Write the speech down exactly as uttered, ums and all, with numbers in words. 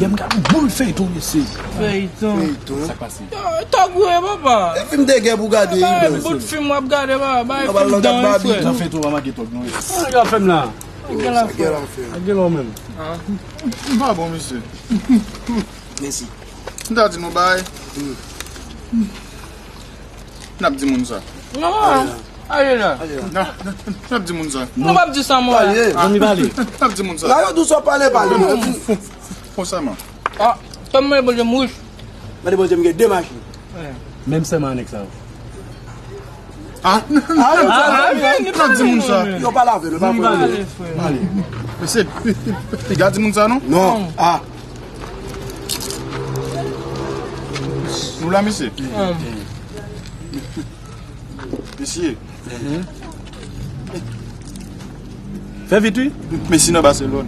Yè m gade yon boul feyton, mesye. Feyton. Feyton. Sa k pase? Yo, tòg ou ye, papa. E fim de gè pou gade, wi, bro. Bout fim w ap gade, papa. Bay fim dan, wi, frè. Nan feyton pa manke tòg, non, wi. Sa k ap fè m la? Gen la, frè. Gen la menm. M pa bon, mesye. Mèsi. M ta di nou bay. N ap di moun sa. Non, ale la. N ap, n ap di moun sa. Nou p ap di sa, mwen. Zanmi pale. N ap di moun sa. La, yo dous, w ap pale, pale. Fò sèman. Ah, kòm mwen, Bondye m wouj. Mande Bondye, m gen de machin. Menm sèman anèk sa yo. Ah, n ap di moun sa. Yo pale avè nou, pa pale. Mesye, piga di moun sa, non? Non. Ah. Nou la, mesye? Mesye. Fè vit, wi. Mesi nan Baselòn.